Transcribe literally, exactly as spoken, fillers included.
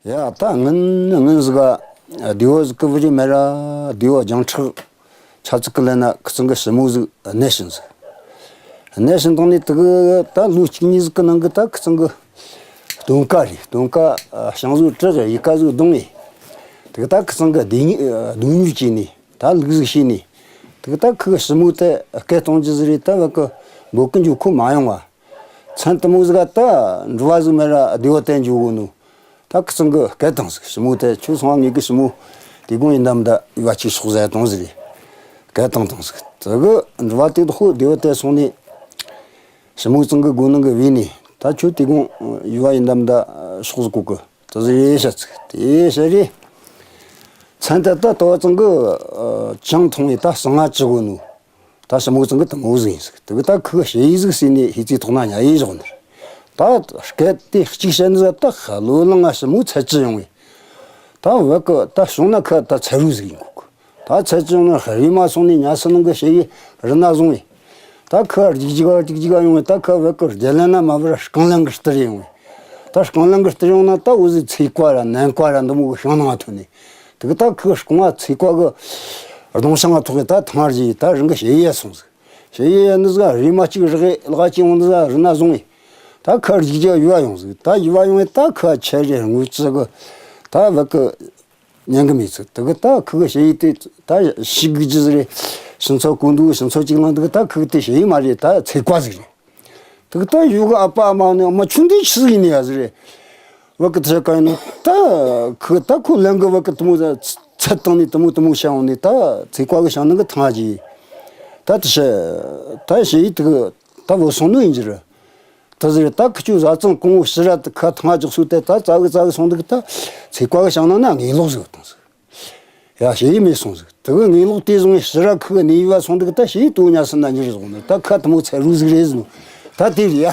ཡ་ད་ངན་ངན་ཟིག་ག་སྡེ་བ་ཟིག་གི་བུ་རི་མེ་ར་སྡེ་བ་རྒྱང་ཁྲག་ཆ་ཚིག་གི་ལན་ན་ཁི་ཚང་གི་ཞི་མོ་ཟིག་གནས་ཤིང་ཟིག་གནས་ཤིང་དང་ནི་དུ་གི་ད་ལོ་གཅིག་གཉིས་ཟིག་གི་ནང་གི་ད་ཁི་ཚང་གི་སྟོན་ཀ་རེད། སྟོན་ཀ་ཞང་ཟིག་གྲི་གི་ཡི་ག་ཟིག་བརྡུངས་ནས་དུ་གི་ད་ཁི་ཚང་གི་སྡེ་ཉི་སྡོད་ཉུལ་བྱས་ནས་ད་ལུག་ཟིག་བྱས་ནས་དུ་གི་ད་ཁི་གི་ཞི་མོ་དེ་སྐད་གཏོང་རྒྱུ་ཟིག་རེད། ད་བ་གི་འབོད་གི་འཇུག་ཁོ་མ་ཡོང་བ། མཚན་དེ་མོ་ཟིག་ག་ད་འགྲུལ་བ་ཟིག་མེད་ར་སྡེ་བ་དེ་འཇུག་གོ་ནོ། ད་ཁི་ཚང་གི་སྐད་བཏང་ཟིག་ཞི་མོ་དེ་ཁྱོད་སོང་བ་ངེད་ཀྱི་ཞི་མོ་དེ་དགོང་ཡིན་དམ་ད་ཡུལ་བ་ཅིག་ཤོག་ཟེར་བཏང་ཟིག་རེད། སྐད་བཏང་བཏང་ཟིག་དེ་གི་འགྲུལ་བ་དེ་དོ་ཁོ་སྡེ་བ་དེ་སོང་ནས་ཞི་མོ་ཚང་གི་སྒོ་ནང་གི་བོས་ནས་ད་ཁྱོད་དེ་དགོང་ཡུལ་བ་ཡིན་དམ་ད་ཤོག་ཟིག་གོ་གི་དེ་ཟིག་རེད་བཤད་ཟིག་དེ་བཤད་རེད། མཚན་དེ་ད་ལྟ་བ་ཚང་གི་ཅང་མཐོང་བའི་ད་གསང་ང་ཅི་གོ་ནོ། ད་ཞི་མོ་ཚང་གི་དེ་མོ་ཟིག་ཡིན་ཟིག་དེ་གི་ད་ཁི་གི་ཞི་ཡི་ཟིག་ཟེར་ནས་ཧི་ཙི་ཐོག་ན་ཉ་ཡི་བཞག་ནི་རེད། ད་སྐད་དེ་གཅིག་བཤད་ནི་ཟིག་ད་ཁ་ལོ་ལང་ང་ཞི་མོ་ཚད་ཅི་ཡོང་བས། ད་བ་གི་ད་བྱུང་ན་ཁ་ད་ཚད་རུ་ཟིག་ཡིན་གོ་གི་ད་ཚད་ཅི་ཡོང་ན་རེ་མ་སོང་ནས་ཉ་སི་ནང་གི་ཞི་ཡི་རི་ན་བཟུང་བས། ད་ཁ་རྒྱིག་རྒྱིག་རྒྱིག་རྒྱིག་ཡོང་བས། ད་ཁ་བ་གི་རྒྱ་ལན་ན་མ་བར་རྐང་ལན་གི་སྟེར་ཡོང་བས། ད་རྐང་ལན་གི་སྟེར་ཡོང་ན་ད་འུ་ཟིག་ཚིག་བཀའ་ར་ནན་བཀའ་ར་འདི་མོ་གི་བྱང་ནང་ཐོན་ནས། དེ་གི་ད་ཁི་རྐང་བ་ཚིག་བཀའ་གི་གདོང་བྱང་ང་ཐོག་གི་ད་ཐང་རྗེས་ད་རང་གི་ཞི་ཡི་ཡ་སོང་ཟིག་ཞི་ཡི་ཡ་ནི་ཟིག་རི་མ་གཅིག་རི་གི་ལག་གཅིག་འོང་ནི་ཟིག་རི་ན་བཟུང་བས། ད་ཁ་རྒྱུག་རྒྱུག་ཡུལ་བ་ཡོང་ཟིག་ད་ཡུལ་བ་ཡོང་བས་ད་ཁ་ཆད་རེ་དངུལ་རྩི་གི་ད་བ་གི་ཉན་གི་མེད་ཟིག་དེ་གི་ད་ཁི་གི་ཞི་ཡི་དེ་ད་ཞི་གི་རྒྱུ་ཟིག་རེད། ཕྱི་ཚོ་གོ་འདུག་ཕྱི་ཚོ་གཅིག་ལང་དེ་གི་ད་ཁི་གི་དེ་ཞི་ཡི་མ་རེད། ད་ཚིག་བཀའ་ཟིག་རེད། དེ་གི་ད་ཡུལ་གི་ཨ་ཕ་ཨ་མ་ནི་ཨ་མ་ཆུང་དུས་ཆི་ཟིག་ཡིན་ནི་ཡ་ཟིག་རེད། བ་གི་དེ་ག་ཡིན་ནོ་ད་ཁི་ད་ཁོ་ལན་གི་བ་གི་དེ་མོ་ཚད་བཏང་ནི་དེ་མོ་དེ་མོ་བྱ་འོང་ནི་ད་ཚིག་བཀའ་གི་བྱང་ནང་གི་ཐང་རྗེས་ད་དེ་ཤ་ད་ཞི་ཡི་དེ་གི་ད་བུད་སོང་ནོ་ཡིན་རྒྱུ་རེད། དེ་ཟིག་རེད། ད་ཁི་ཆོ་བཟའ་ཚང་གོང་བུ་ཕྱི་ར་དེ་ཁ་ཐང་རྒྱག་སུ་དེ་ད་ཙ་གི་ཙ་གི་སོང་དེ་གི་ད་ཚིག་བཀའ་གི་བྱང་ནང་ན་ངེས་ལོག་ཟིག་བཏང་ཟིག་ཡ་ཞི་ཡི་མེད་སོང་ཟིག་དེ་གི་ངེས་ལོག་དེ་བཟུང་བས་ཕྱི་ར་ཁི་གི་གནས་ཡུལ་བ་སོང་དེ་གི་ད་ཞི་ཡི་དོ་ཉ་སི་ན་འགྱུར་བཟུང་ནི་ད་ཁ་དེ་མོ་ཚད་རུ་ཟིག་རེད་ཟིག་ནོ། ད་དེ་རེད་ཡ།